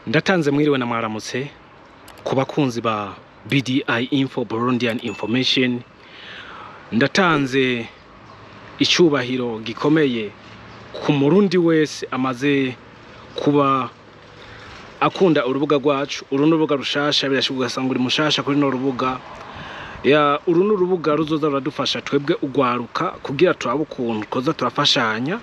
Ndatanze mwiriwe na mwaramutse ku bakunzi ba BDI Info, Burundian Information. Ndatanze icyubahiro gikomeye ku Murundi wese amaze kuba akunda urubuga rwacu. Uru ni urubuga rushasha, birashoboka ugasanga uri mushasha kuri no rubuga ya. Uru ni urubuga ruzoza ruradufasha twebwe ugwaruka kugira turabe ukuntu twoza turafashanya,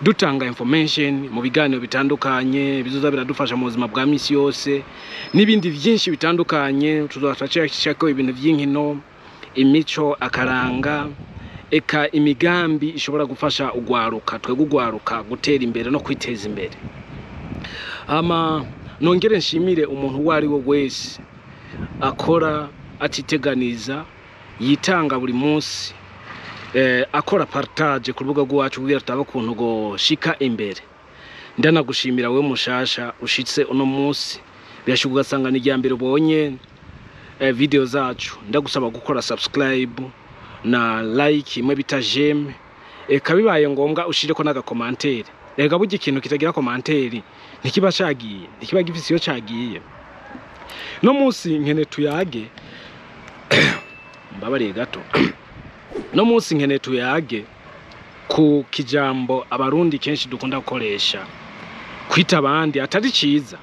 dutanga information mu biganiro bitandukanye bizoza biradufasha mu buzima bwa misi yose n'ibindi byinshi bitandukanye. Tuzoza turacishako ibintu by'inkino, imico, akaranga, eka imigambi ishobora gufasha ugwaruka, twebwe ugwaruka, gutera imbere no kwiteza imbere. Hama nongere nshimire umuntu uwo ari we wese akora atiteganiza, yitanga buri munsi, akora partage ku rubuga rwacu kugira tutabe ukuntu goshika imbere. Ndanagushimira wewe mushasha ushitse uno munsi, birashoboka ugasanga ni irya mbere ubonye video zacu. Ndagusaba gukora subscribe na like, imwe bita j'aime, eka bibaye ngombwa ushireko n'aga commentaire. Rega burya ikintu kitagira commentaire ntikiba cagiye, ntikiba gifise iyo cagiye. No munsi nkene tuyage, mbabariye gato, no munsi nkene tuyage ku kijambo Abarundi kenshi dukunda gukoresha kwita abandi atari ciza,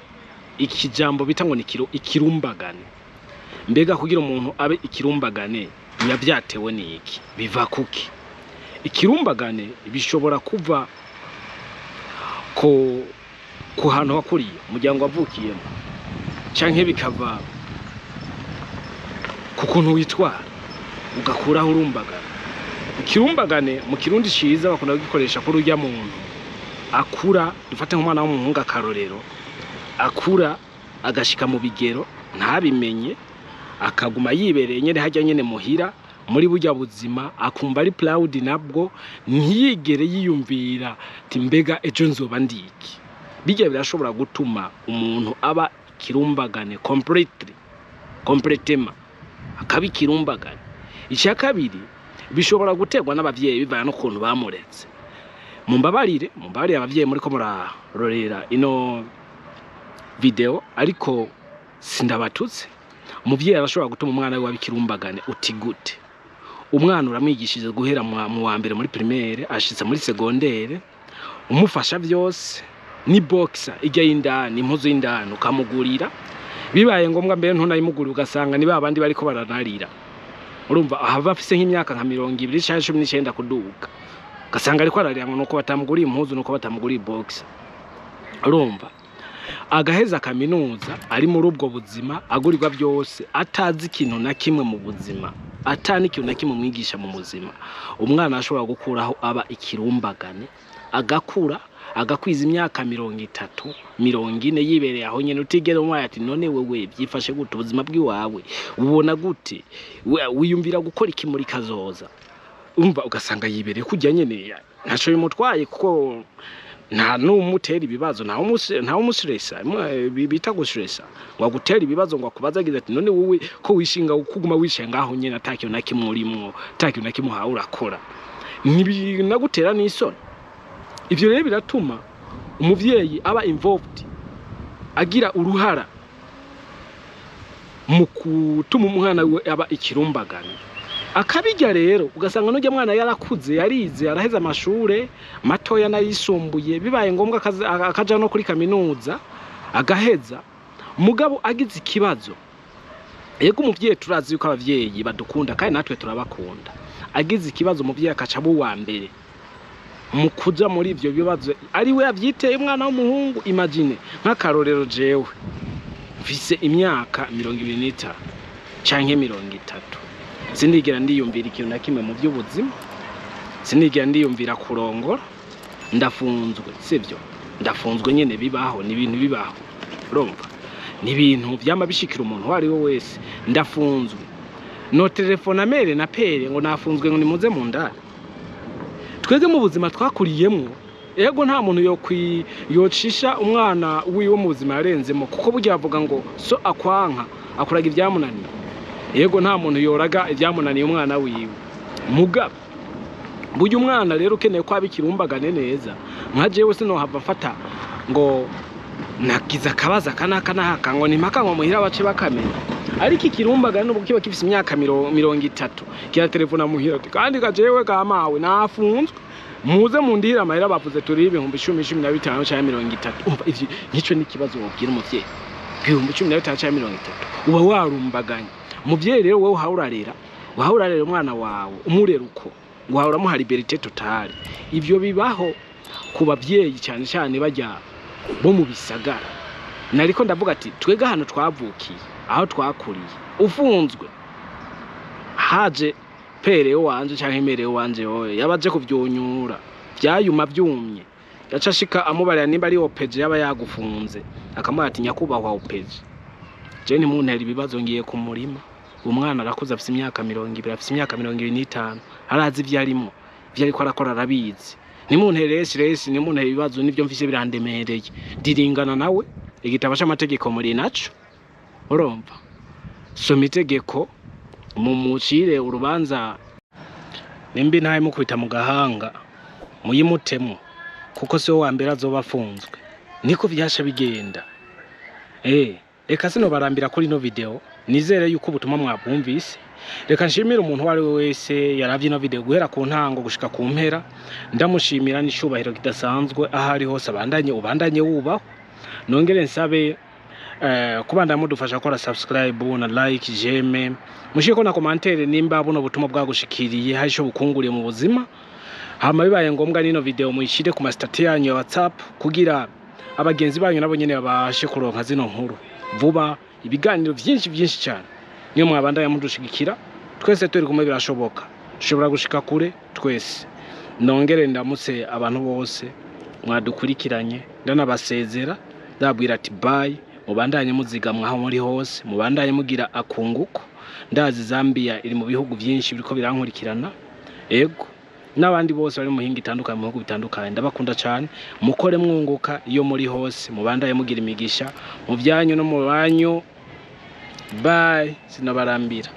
ikijambo bita ngo ni ikirumbagane. Mbega kugira umuntu abe ikirumbagane biba vyatewe n'iki? Biva kuki? Ikirumbagane bishobora kuva ku hantu wakuriye, umuryango wavukiyemo, canke bikava ku kuntu witwara ugakuraho urumbagana. Ikirumbagane mu Kirundi ciza bakunda kugikoresha kuri urya muntu akura, dufate nk'umwana w'umuhungu akarorero, akura agashika mu bigero ntabimenye, akaguma yibereye nyene harya nyene muhira muri burya buzima, akumva ari proud nabwo, ntiyigere yiyumvira ati: "Mbega ejo nzoba ndiki?" Bijya birashobora gutuma umuntu aba ikirumbagane completely, complètement akaba ikirumbagane. Icya kabiri, bishobora guterwa n'abavyeyi bivana n'ukuntu bamuretse. Mumbabarire, mumbabarire abavyeyi muriko murarorera ino video, ariko sindabatutse. Umuvyeyi arashobora gutuma umwana we aba ikirumbagane. Uti gute? Umwana uramwigishije guhera mu wa mbere muri primaire, ashitse muri secondaire, umufasha vyose, ni boxer ijya y'indani, impuzu y'indani ukamugurira, bibaye ngombwa mbere ntunayimugurira, ugasanga ni babandi bariko baranarira. Urumva ahava afise nk'imyaka nka 20 canke 19 kuduga, ugasanga ariko ararira ngo nuko batamuguriye impuzu, nuko batamuguriye boxer. Urumva agaheza kaminuza ari muri ubwo buzima, agurirwa byose, atazi ikintu na kimwe mu buzima, ata n'ikintu na kimwe umwigisha mu buzima. Umwana ashobora gukuraho aba ikirumbagane, agakura agakwiza imyaka 30, 40, yibereye aho nyene, utigera umwaye ati: "None wewe byifashe gute? Ubuzima bw'iwawe ubona gute? Wiyumvira gukora iki muri kazoza?" Umva ugasanga yibereye kujya nyene, ntaco bimutwaye kuko nta n'umutera ibibazo, nta umustressa bita gustressa, ngo agutera ibibazo, ngo akubaze agize ati: "None wowe ko wishinga kuguma wicaye ngaho nyene, ata kintu na kimwe urimwo, ata kintu na kimwe uhawe urakora?" Ntibinagutera n'isoni? Ivyo rero biratuma umuvyeyi aba involved, agira uruhara mu gutuma umwana we aba ikirumbagane. Akabirya rero ugasanga n'urya mwana yarakuze, yarize, araheza amashure matoya n'ayisumbuye, bibaye ngombwa akaja no kuri kaminuza agaheza, mugabo agize ikibazo, yego umuvyeyi, turazi yuko abavyeyi badukunda kandi natwe turabakunda, agize ikibazo umuvyeyi akaca aba uwa mbere mu kuja muri ivyo bibazo ari we yavyiteye umwana w'umuhungu. Imagine nk'akarorero, jewe mfise imyaka 25 canke 30, sindigera ndiyumvira ikintu na kimwe mu by'ubuzima, sinigera ndiyumvira kurongora. Ndafunzwe, sivyo? Ndafunzwe nyene, bibaho, ni ibintu bibaho. Urumva ni ibintu vyama bishikira umuntu uwo ari we wese. Ndafunzwe, no telefona mère na père ngo nafunzwe, ngo nimuze mu ndare. Twebwe mu buzima twakuriyemwo, ego nta muntu yocisha umwana wiwe mu buzima yarenzemo, kuko burya bavuga ngo so akwanka akuraga ibyamunaniye. Yego nta muntu yoraga ibyamunaniye umwana wiwe, mugabo burya umwana rero ukeneye ko aba ikirumbagane neza, nka jewe sinohava mfata ngo Nagize akabazo aka n'aka n'aka, ngo ni mpaka ngo muhira bace bakamenya. Ariko ikirumbagane nubwo kiba gifise imyaka 30, kiratelefona muhira ati kandi kajewe kamawe nafunzwe, muze mundihire amahera bavuze turi 10,000, 15 canke 30. Umva, ivyo nico ni ikibazo wobwira umuvyeyi, 15,000 canke 30, uba warumbaganye. Umuvyeyi rero, wewe uhawe urarera umwana wawe, umurera uko ngo uramuha liberté totale. Ivyo bibaho ku bavyeyi cyane cyane bajya bo mu bisagara. Nariko ndavuga ati twega hano twavukiye, aho twakuriye, ufunzwe haje père wanje canke mère wanje, wowe yabaje kuvyunyura vyayuma vyumye, yaca ashika amubarira nimba ari OPJ yaba yagufunze, akamuha ati: "Nyakubahwa OPJ, je ntimuntera ibibazo, ngiye ku murima. Umwana arakuze, afise imyaka 20, afise imyaka 25, arazi ivyo arimwo, ivyo ariko arakora arabizi. Ntimuntere stress, ntimuntere ibibazo, nivyo mfise birandemereye, ndiringana nawe. Igitabo c'amategeko muri naco, urumva, soma itegeko, mumucire urubanza. Nimba intahe mukubita mu gahanga, muyimutemwo, kuko siwe wa mbere azoba afunzwe." Niko vyasha bigenda. Reka sinobarambira kuri ino video, nizere yuko ubutumwa mwabwumvise. Reka nshimire umuntu uwo ari we wese yaravye ino video guhera ku ntango gushika ku mpera, ndamushimira n'icubahiro kidasanzwe. Aho ari hose abandanye, ubandanye wubahwa. Nongere nsabe kubandanya mudufasha gukora subscribe na like, j'aime, mushireko na commentaire nimba buno butumwa bwagushikiriye, hari ico bukunguriye mu buzima. Hama bibaye ngombwa nino video muyishire ku ma status yanyu ya WhatsApp, kugira abagenzi banyu nabo nyene babashe kuronka zino nkuru vuba, ibiganiro vyinshi vyinshi cyane. Niyo mwabandanya mudushigikira, twese turi kumwe birashoboka, dushobora gushika kure twese. Nongere ndamutse abantu bose mwadukurikiranye, ndanabasezera, ndababwira ati bye, mubandanye muzigamwa aho muri hose, mubandanye mugira akunguko. Ndazi Zambia iri mu bihugu byinshi biriko birankurikirana, ego, n'abandi bose bari mu mihinga itandukanye, mu bihugu bitandukanye. Ndabakunda cyane, mukore mwunguka iyo muri hose, mubandanye mugira imigisha mu byanyu no mu banyu. Bye, sinabarambira.